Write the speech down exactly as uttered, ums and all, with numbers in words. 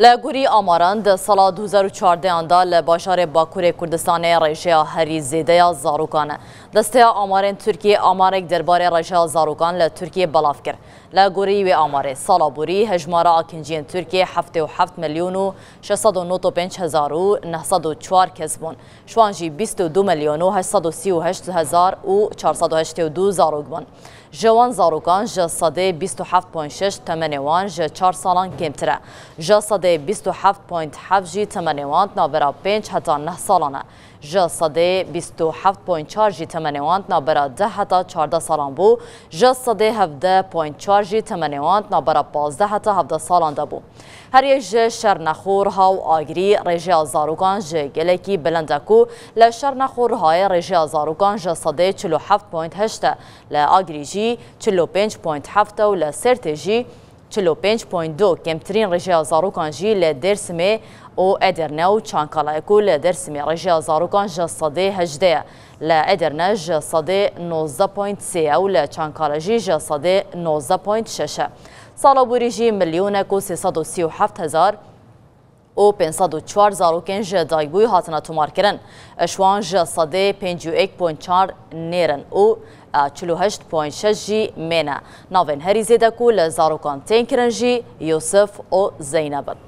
Li gorî amaran di sala du hezar û çardehan de li bajarê Bakurê Kurdistanê rêjeya herî zêde ya zarokan e. Desteya Amarên Tirkiyê amarek derbarê rêjeya zarokan li Tirkiyê belav kir. Li gorî wê amarê, sala borî hejmara akinciyên Tirkiyê heftê û heft milyon û şeş sed û nod û pênc hezar û neh sed û çar kes bûn. Ji wan jî bîst û du milyon û heşt sed û sî û heşt hezar û çar sed û heştê û du zarok bûn. Ji wan zarokan ji sedê bîst û heft point şeş temenê wan ji çar salan kêmtir e. Ji sedê bîst û heft point heft jî temenê wan di navbera pênc heta neh salan e. Ji sedê bîst û heft point çar jî temenê wan di navbera deh heta çardeh salan bû. Ji sedê hevdeh point çar jî temenê wan di navbera pazdeh heta hevdeh salan de bû. Her yek ji şer nexwe û riha û agirî rêjeya zarokan ji gelekî bilind e ku li şer nexwe û rihayê rêjeya zarokan ji sedê çil û heft point heşt e, li Agirî jî çil û pênc point heft e û li Sêrtê jî çil û pênc point du. Kêmtirîn rêjeya zarokan jî li Dêrsimê û Edirne û Çankala ye ku li Dêrsimê rêjeya zarokan ji sedê hejdeh ye, li Edirne ji sedê nozdeh point sê ye û li Çankala jî ji sedê nozdeh point şeş e. Sala borî jî milyonek û sê sed û sî û heft hezar û pênc sed û çar zarokên ji dayikbûyî hatine tomarkirin. Ji wan ji sedê pêncî û yek point çar nêr in û çil û heşt point şeş jî mê ne. Navên herî zêde ku li zarokan tên kirin jî Yûsif û Zeyneb in.